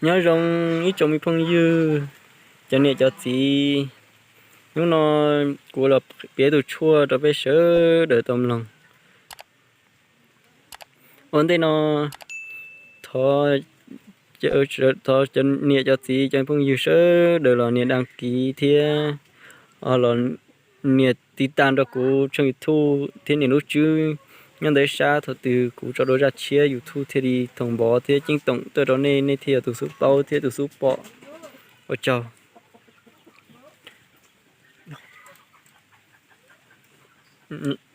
Nyob zoo ib tsoom me phooj ywg, cov niam cov txiv, hnub no kuv los piav tus tshuaj rau peb sawv daws tau mloog. Ua ntej no, thov, thov cov niam cov txiv cov phooj ywg sawv daws los nias đăng ký thiab los nias tiv tam rau kuv tshooj YouTube thiab nias lub tswb nyob ntawm sab, thaum twg kuv tso dua zaj tshiab YouTube thiaj li thông báo thiab ceeb toom tuaj rau nej, nej thiaj yog tus xub paub thiab tus xub pom. Ua tsaug.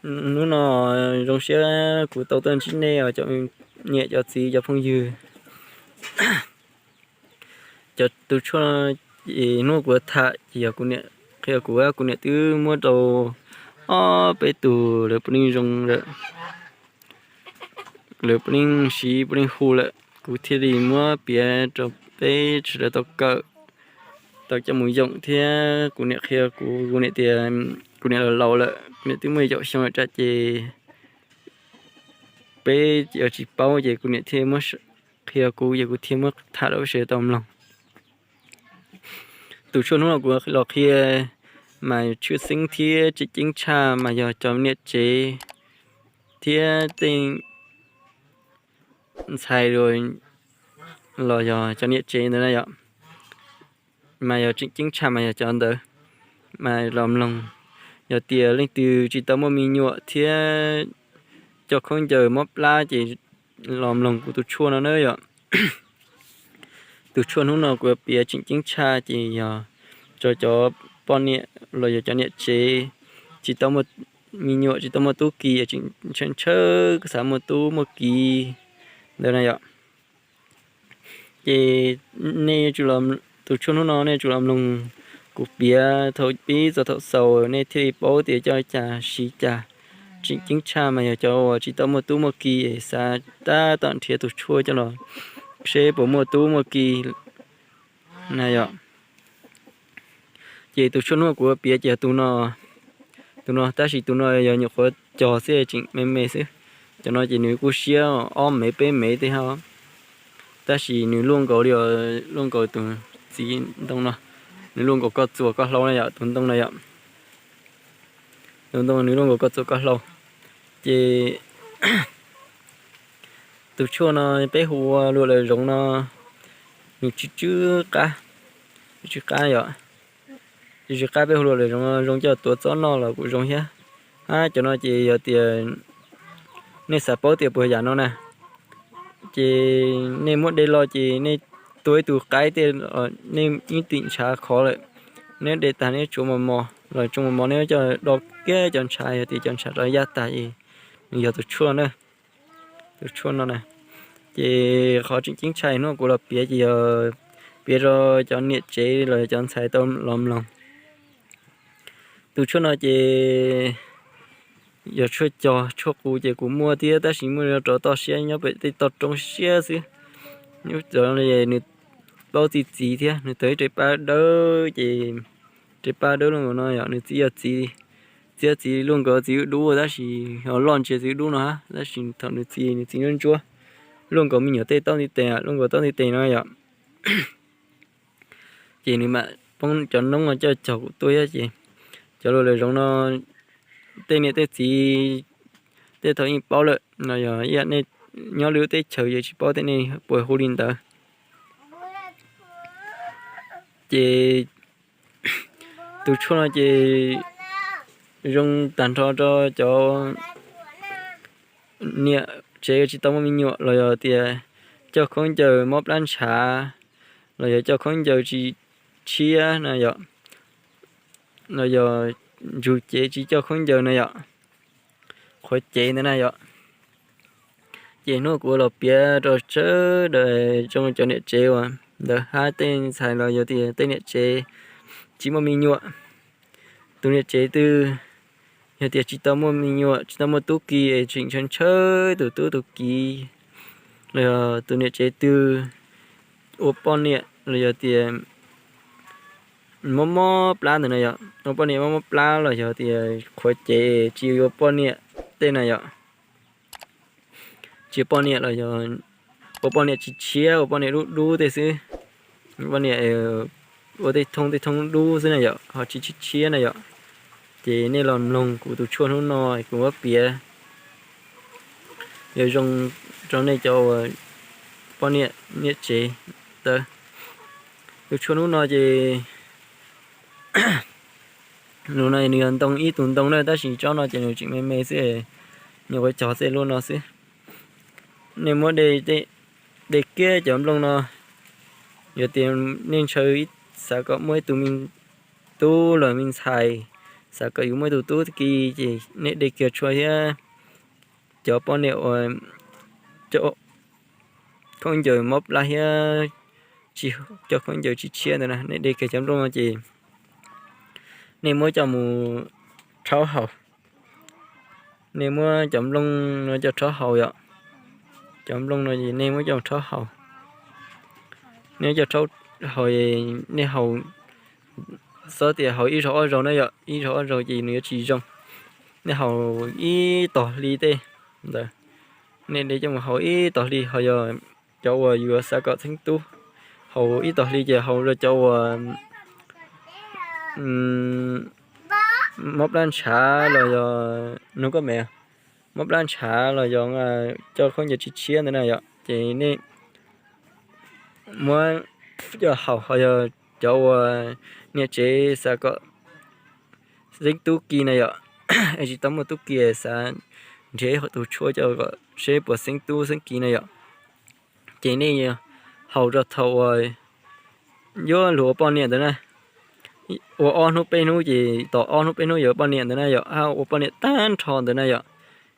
Hnub no zoo siab kuv tau tuaj ntsib nej os cov niam cov txiv cov phooj ywg. Cov tus tshuaj ces hnub kuv tham ces yog kuv niam qhia kuv, kuv niam twb muab rau ob peb tug lawv puav leej zoo lawm, lawv puav leej siv puav leej hu lawm, kuv thiaj li muab piav rau peb sawv daws tau kawm, tau coj mus yoom thiab. Kuv niam qhia kuv, kuv niam tias kuv niam laus laus lawm, kuv niam twb muaj yim caum xyoo lawm ces peb tsis paub ces kuv niam thiaj muab qhia kuv ces kuv thiaj muab tham rau peb sawv daws tau mloog. Tus tshuaj hnub no kuv los qhia mas tshwj xeeb thiab tseem ceeb tshaj mas yog cov niam tsev thiab tej ntxhais los yog cov niam tsev ntawd na yom. Mas yog tseem ceeb tshaj mas yog cov ntawd. Mas los mloog, yog tias leej twg tsis tau muaj me nyuam thiab coj khaub ncaws mob plab ces los mloog kuv tus tshuaj no na yom. Tus tshuaj hnub no kuv piav tseem ceeb tshaj ces yog rau cov poj niam los yog cov niam tsev tsis tau muaj me nyuam, tsis tau muaj tub ki, tseem ntshaw ntshaw xav muaj tub muaj ki ntawd na yom. Ces nej, tus tshuaj hnub no nej tsum los mloog kuv piav thaum pib txog thaum xaus nej thiaj li paub tias coj cas siv cas. Tseem ceeb tshaj mas yog cov uas tsis tau muaj tub muaj ki, xav tab tom nrhiav tus tshuaj coj los seb puas muaj tub muaj ki na yom. Ces tus tshuaj hnub kuv piav ces yog tus no, tus no, tab sis tus no yog nyuam qhuav cog xwb tseem me me xwb. Cov no ces nws kuj siab ob mev peb mev tej hab, tab sis nws luaj nkaus li, luaj nkaus tus txiv ntoo no, nws luaj nkaus koj txuas koj hlau na yom, tus ntoo na yom. Tus ntoo nws luaj nkaus koj txuas koj hlau. Ces tus tshuaj no peb hu ua luag lawm zoov no, nws tsw tsw qab, tsw tsw qab yom. Tsw tsw qab peb hu luag lawm zoov no zoo coj tuav txob noj los kuj zoo thiab. Hab cov no ces yog tias nej xav paub tias puas yam no na, ces nej muab de los ces nej tua ib tug qaib tej, nej ib tim ntshav khov lawm, neb de tag neb tsuav mos mos los tsoo mos mos, neb coj do kiag cov ntshav, yog tias cov ntshav rov yaj tag es nws yog tus tshuaj na. Tus tshuaj no na, ces qhov tseem ceeb tshaj hnub kuv los piav ces yog piav rau cov niam tsev los yog cov ntxhais tau los mloog. Tus tshuaj no ces yog tshuaj cog tshuaj qus ces kuv muaj thiab, tab sis muaj rau toj siab nyob pem tej toj roob siab xwb. Nyob cov nws plaub txi txiv thiab, nws tau ib re pab dawb ces re pab dawb luaj nkaus no yom, nws txiv yog txiv, txiv yog txiv luaj nkaus txiv dub dub, tab sis ho loj ntsia txiv dub no hab, tab sis thaum nws txiv, nws txiv ntsuab ntsuab, luaj nkaus me nyuam tej taub ntiv tes, luaj nkaus taub ntiv tes no yom. Ces nws mam poob cov noob no coj cog kuv tuaj thiab ces cov luag lawm zoov no tej niam tej txiv tej thaum yeej paub lawm no, yog ib yam nej nyob lwm teb chaws yeej tsis paub tej nej puas hu li ntawd. Ces tus tshuaj no ces zoo tag nrho rau cov niam tsev tsis tau muaj me nyuam los yog tias coj khaub ncaws mob plab ntshav los yog coj khaub ncaws tsis tshiab na yom, los yog ntsug cev tsis coj khaub ncaws na yom, qhuav cev ntawd na yom. Ces hnub kuv los piav rau sawv daws zoo cov niam tsev uas ntawd hab tej ntxhais los yog tias tej niam tsev tsis muaj me nyuam. Tus niam tsev twg yog tias tsis tau muaj me nyuam, tsis tau muaj tub ki es tseem ntshaw ntshaw tus tub tus kiv, los yog tus niam tsev twg ua poj niam los yog tias mob mob plab ntawd na yom, ua poj niam mob mob plab los yog tias qhuav cev tsis yuav poj niam tej na yom, tsis yuav poj niam los yog ua poj niam tsis tshiab, ua poj niam dub dub tej xwb, poj niam ua tej thoob tej thoob dub xwb na yom, ho tsis tshiab tshiab na yom. Ces nej los mloog kuv tus tshuaj hnub no kuv muab piav yuav zoo rau nej cov uas poj niam niam tsev ntawd. Tus tshuaj hnub no ces nws no nws yog ntoo ib tug ntoo na, tab sis tsob no ces nws tseem me me xwb, nyuam qhuav cog tej lub no xwb. Nej muab de kiag cov nplooj no, yog tias nej ntshaw xav kom muaj ib tug me tub los me ntxhais, xav kom yus muaj ib tug tub ki, ces nej de kiag tshuaj thiab cov poj niam uas coj khaub ncaws mob plab thiab coj khaub ncaws tsis tshiab ntawd na, nej de kiag cov nplooj no ces nej muab coj mus rhaub haus. Nej muab cov nplooj no coj rhaub haus yom. Cov nplooj no es nej muab coj rhaub haus. Nej coj rhaub haus, nej haus, txhob tias haus ib zaug ob zaug na yom, ib zaug ob zaug ces nws yuav tsis zoo. Nej haus ib tog hli tej ntawd, nej de coj mus haus ib tog hli, ho yog cov uas yuav xav kom txeeb tub, haus ib tog hli ces haus rau cov uas mob plab ntshav los yog nug koj me, mob plab ntshav los yog coj khaub ncaws tsis tshiab ntawd na yom, ces nej muab coj haus. Ho yog cov uas niam tsev xav kom xeeb tub ki na yom, es tsis tau muaj tub ki, xav nrhiav ib tus tshuaj coj kom seb puas xeeb tub xeeb ki na yom, ces nej haus rau thaum uas yuav luag ua poj niam ntawd na, ua ob hnub peb hnub ces tom ob hnub peb hnub yuav ua poj niam ntawd na yom, ua poj niam tag nrho ntawd na yom,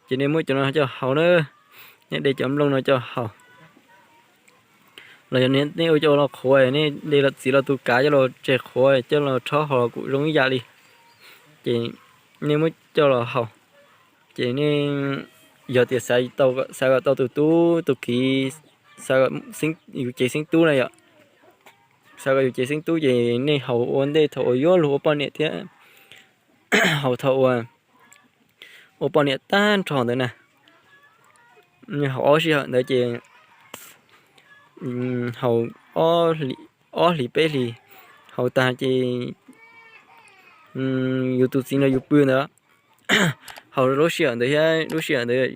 ces nej muab cov no coj haus na, nej de cov nplooj no coj haus. Los yog nej ua coj los qhuav, nej de los txiv los tus kav coj los tseg qhuav coj los rhaub haus los kuj zoo ib yam li. Ces nej muab coj los haus, ces nej yog tias xav kom tau tus tub tus kiv, yus cev xeeb tub na yom, xav kom yus cev xeeb tub ces nej haus ua ntej thaum uas yuav luag ua poj niam thiab haus thaum uas ua poj niam tag nrho ntawd na. Haus ob sij hawm ntawd ces haus ob hlis peb hlis, haus tag ces yus tus txiv nrog yus pw ntawd, haus lub sij hawm ntawd thiab lub sij hawm ntawd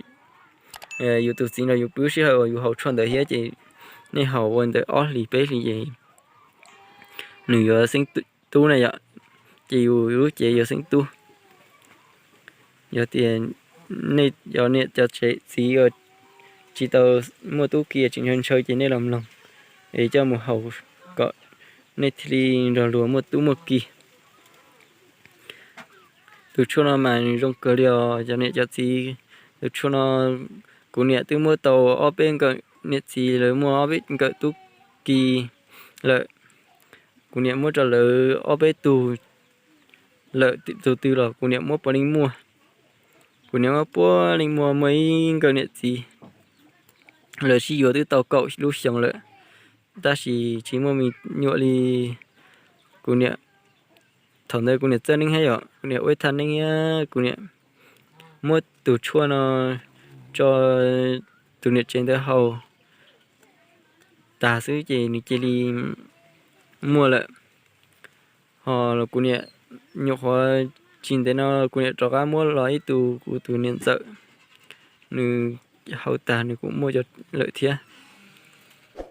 yus tus txiv nrog yus pw lub sij hawm uas yus haus tshuaj ntawd thiab ces nej haus ua ntawd ob hlis peb hlis ces nws yuav xeeb tub na yom, ces yus lub cev yuav xeeb tub. Yog tias nej cov niam cov txiv tsis tau muaj tub ki tseem ntshaw ntshaw ces nej los mloog es coj mus haus kom nej thiaj li nrog luag muaj tub muaj ki. Tus tshuaj no mas zoo kawg li os cov niam cov txiv. Tus tshuaj no kuv niam twb muab tau ob peb nkawm niam txiv, lawv muaj ob peb nkawm tub ki lawm. Kuv niam muab rau lawv ob peb tug lawm, tus twg los kuv niam muab puav leej muaj. Kuv niam muab puav leej muaj, muaj ib nkawm niam txiv, lawv sib yuav twb tau kaum lub xyoo lawm, tab sis tsis muaj me nyuam li. Kuv niam, thaum ntawd kuv niam txawj neeb thiab yom, kuv niam ua ib thaj neeb thiab kuv niam muab tus tshuaj no tso tus niam tsev ntawd haus tag xwb ces nws cia li muaj lawm. Ho los kuv niam nyuam qhuav tsis ntev no kuv niam rov qab muab los ib tug kuv tus niam ntxawm, nws haus tag nws kuj muaj lawm thiab.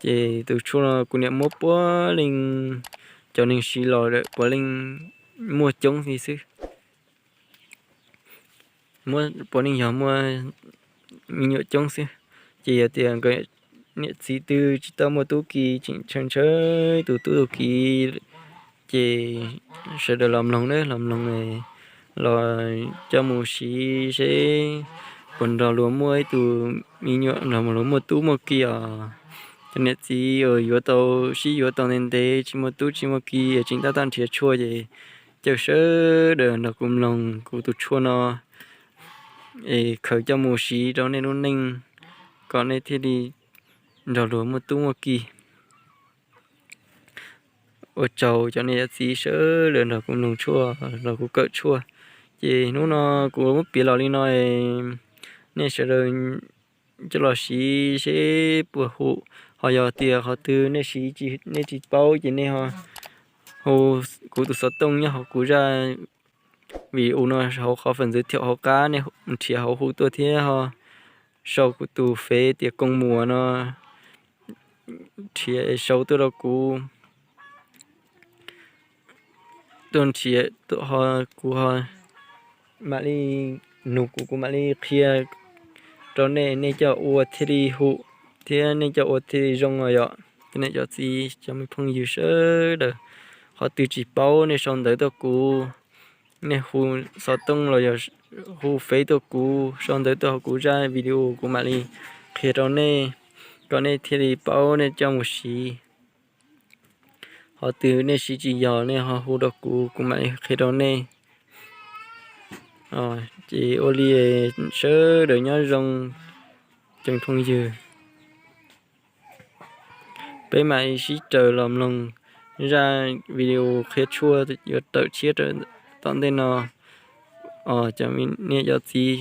Ces tus tshuaj no kuv niam muab puav leej cov neeg siv los lawm puav leej muaj coob li xwb. Muab puav leej yog muaj me nyuam coob xwb. Ces yog tias nkawd niam txiv twg tsis tau muaj tub ki tseem ntshaw ntshaw tus tub tus ki, ces sawv daws los mloog na, los mloog los coj mus siv seb puas nrog luag muaj ib tug me nyuam, nrog luag muaj tub muaj ki os. Cov niam txiv uas yuav tau, sib yuav tau ntev ntev tsis muaj tub tsis muaj ki es tseem tab tom nrhiav tshuaj ces caw sawv daws nrog kuv mloog kuv tus tshuaj no es khaws coj mus siv rau nej lub neej kom nej thiaj li nrog luag muaj tub muaj ki. Ua tsaug cov niam cov txiv sawv daws nrog kuv mloog tshuaj, nrog kuv kawm tshuaj. Ces hnub no kuv muab piav los li no, nej sawv daws coj los siv seb puas hum. Ho yog tias qhov twg nej tsis paub ces nej ho hu kuv tus xov tooj nyob hauv kuv zaj video no hauv qhov fem ntxwv thiab hauv qab, nej nrhiav hauv hu tuaj thiab ho sau kuv tus fev tias Koob Muas no, nrhiav sau tuaj rau kuv. Tuaj nrhiav ho kuv ho mam li nug kuv, kuv mam li qhia rau nej, nej coj ua thiaj li hu thiab nej coj ua thiaj li zoo os yom. Cov niam cov txiv cov me phooj ywg sawv daws, qhov twg tsis paub nej sau ntawv tuaj kuv, nej hu xov tooj los yog hu fev tuaj kuv, sau ntawv tuaj hauv kuv zaj video, kuv mam li qhia rau nej, kom nej thiaj li paub nej coj mus siv. Qhov twg nej siv tsis yog nej ho hu rau kuv, kuv mam li qhia rau nej. Ces ua li, sawv daws nyob zoo cov phooj ywg. Peb mam sib raws los mloog zaj video qhia tshuaj yuav tawm tshiab rau tom ntej no os cov niam cov txiv.